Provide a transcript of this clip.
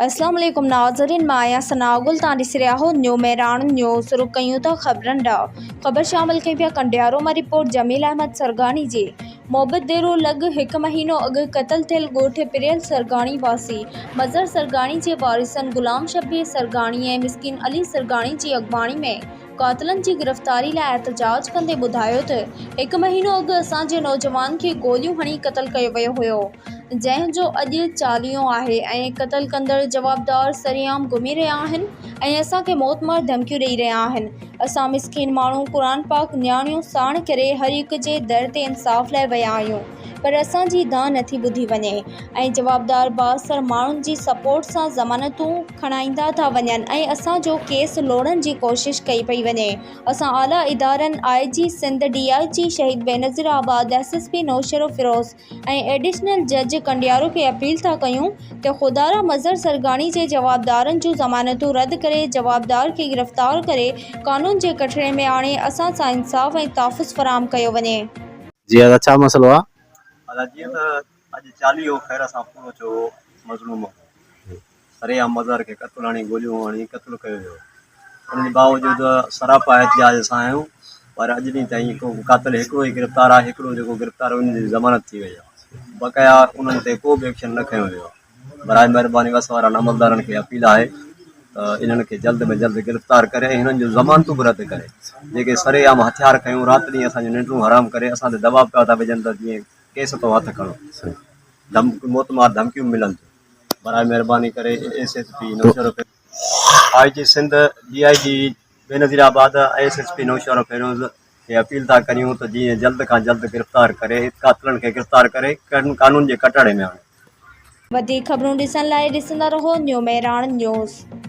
اسلام عليڪم ناظرين مان آهيان ثناء گل تان ڏسي رهيا آهو نيو مهراڻ نيوز شروع ڪيون ٿا خبرن ڏانهن خبر شامل ڪيون پيا ڪنڊيارو مان رپورٽ جميل احمد سرگاڻي جي محبت ديرو لڳ هڪ مهينو اڳ قتل ٿيل ڳوٺ پريل سرگاڻي واسي مظهر سرگاڻي جي وارثن غلام شبير سرگاڻي ۽ مسڪين علي سرگاڻي جي اڳواڻي ۾ قاتلن جي گرفتاري لاء احتجاج ڪندي ٻڌايو ته هڪ مهينو اڳ اسان جي نوجوان کي گوليون هڻي قتل ڪيو ويو هيو جنهن جو اڄ چاليهون آهي ۽ قتل ڪندڙ جوابدار سرعام گهمي رهيا آهن ۽ اسان کي موتمار ڌمڪيون ڏئي رهيا آهن. اسان مسڪين ماڻهو قرآن پاڪ نياڻيون ساڻ ڪري هر هڪ جي در تي انصاف لاء ويا آهيون پر اسان جي دانهن نٿي ٻڌي وڃي ۽ جوابدار بااثر ماڻهن جي سپورٽ سان ضمانتون کڻائيندا ٿا وڃن ۽ اسان جو ڪيس لوڙهڻ جي ڪوشش ڪئي پئي وڃي. اسان اعليٰ ادارن I G Sindh, D I G Shaheed Benazirabad, S S P Naushahro Feroze, ۽ additional جج ڪنڊيارو کي اپيل ٿا ڪيون ته خدارا مظهر سرگاڻي جي جوابدارن جون ضمانتون رد ڪري جوابدار کي گرفتار ڪري قانون جي ڪٽهڙي ۾ آڻي اسان سان انصاف ۽ تحفظ فراهم ڪيو وڃي. جي ادا ڇا مسئلو آ. ادا جيئن ته اڄ چاليهو خير سان پورو ٿيو هو مظلوم هو. سرعام مظهر کي قتل هڻي گوليون هڻي قتل ڪيو ويو ان جي باوجود سراپا احتجاج سان آهيون پر اڄ ڏينهن تائين ڪو قاتل هڪڙو ئي گرفتار آهي هڪڙو جيڪو گرفتار ان جي ضمانت ٿي وئي آهي بقايا انهن تي ڪو به ايڪشن نه کنيو ويو آهي برائي مهرباني وس وارن عملدارن کي اپيل آهي ته انهن کي جلد ۾ جلد گرفتار ڪري ۽ هنن جون ضمانتون به رد ڪري جيڪي سرعام هٿيار کنيون رات ڏينهن اسان جون ننڊون حرام ڪري اسان تي دٻاء پيا ٿا وجهن ته جيئن ڪيس تون هٿ کڻو ڌمڪيون موتمار ڌمڪيون ملن ٿيون براء مهرباني ڪري S S P Naushahro Feroze I G Sindh D I G Benazirabad ۽ S S P Naushahro Feroze کي اپيل ٿا ڪريون ته جيئن جلد کان جلد گرفتار ڪري قاتلن کي گرفتار ڪري قانون جي ڪٽهڙي ۾ آڻي. وڌيڪ خبرون ڏسڻ لاء ڏسندا رهو نيو مهراڻ نيوز.